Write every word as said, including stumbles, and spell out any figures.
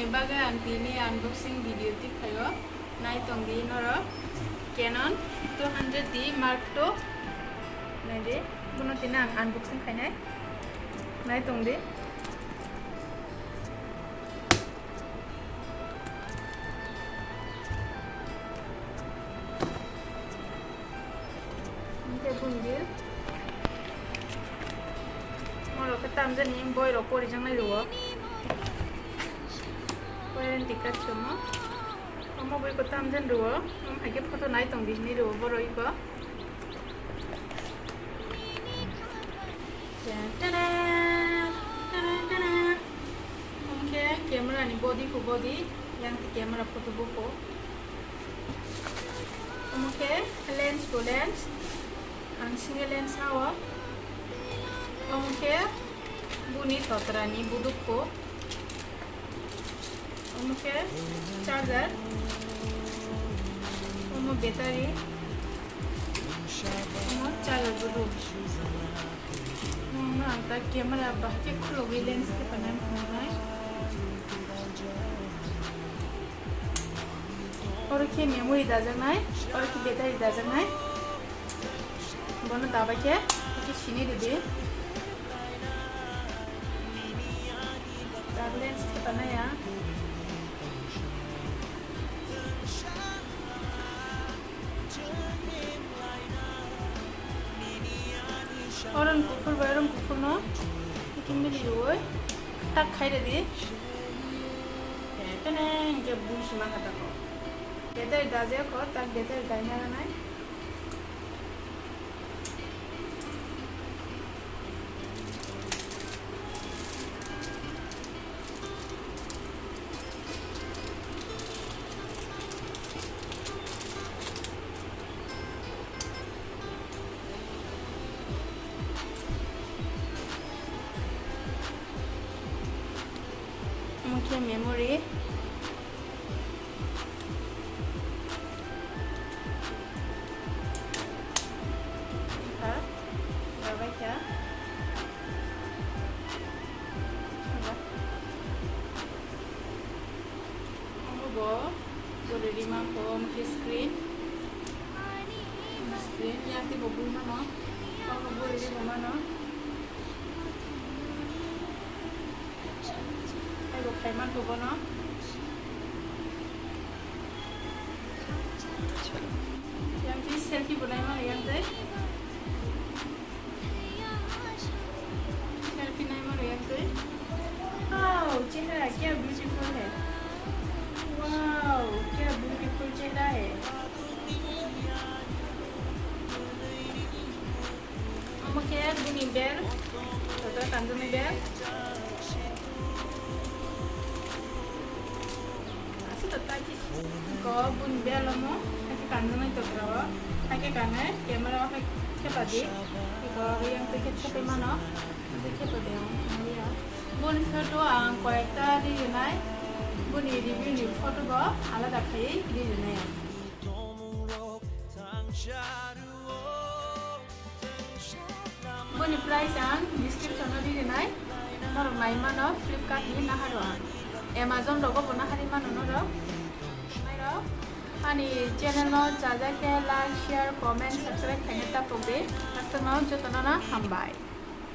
Bagwi ang tini unboxing video twi phaio. Nai tong di norok, Canon two hundred D Mark two. Nai di, bono tini ang unboxing khainai. Nai tong di. Hingke bundil. Moro khe tamjani boirok porijaknai rwo. Warranty card somo. Omo boi ko tamjani rwo. Omo hai khe photo nai tong di hinwi rwo borok iko. Tada! Tada, tada! Omo khe camera ni body ko body, yang khe camera photo bo ko. Omo khe lens ko lens, ang single lens ha o. Omo khe buni totra ni buduk ko. Omo khe charger, omo battery, omo charger buduk. Nwng no ang ta camera bahai khe khulugwi lens khe panai mwnai. Oro khe memory dajaknai, oro khe battery dajaknai. Bono dabai khe, khe sini ridi. Lens khe panai ya. Oron kuphur bai oron kuphur no iki mili rwoi tak khai ridi. Tene hingke bui sima kha tako. Betai daje ko tak betai daina ranai. Omo khe memory. Ha? Dabai kha. Omo bo bwrwi ri man kho, omo khe screen. Screen, yang tei bo bui mano. Omo bwrwi ri bo mano. Tei bo khai man kho bono. Yang tei selfie bo nai mano yang tei. Selfie nai mano yang tei. Wow, chehra kya beautiful hai. Wow, kya beautiful chehra hai. Omo khe bini bel, totra kanjaknai bel. Aswk ta tei ko bini bel omo, hakhe kanjaknai totra o, hakhe kanai camera o hai thepa di, iko yang tei khe thepai mano, tei thepa di ang ya. Bini photo ang koyekta ri rinai, bini review ni photo bo alada khaiwi ri rinai ang. Boni price ang description o ri rinai. Norok nai mano Flipkart ni naharo ang. Amazon rogo bo nahari mano norok. Nairok ani channel no chaja khe like, share, comment, subscribe khaina tapok di. Aswk no joto no hambai.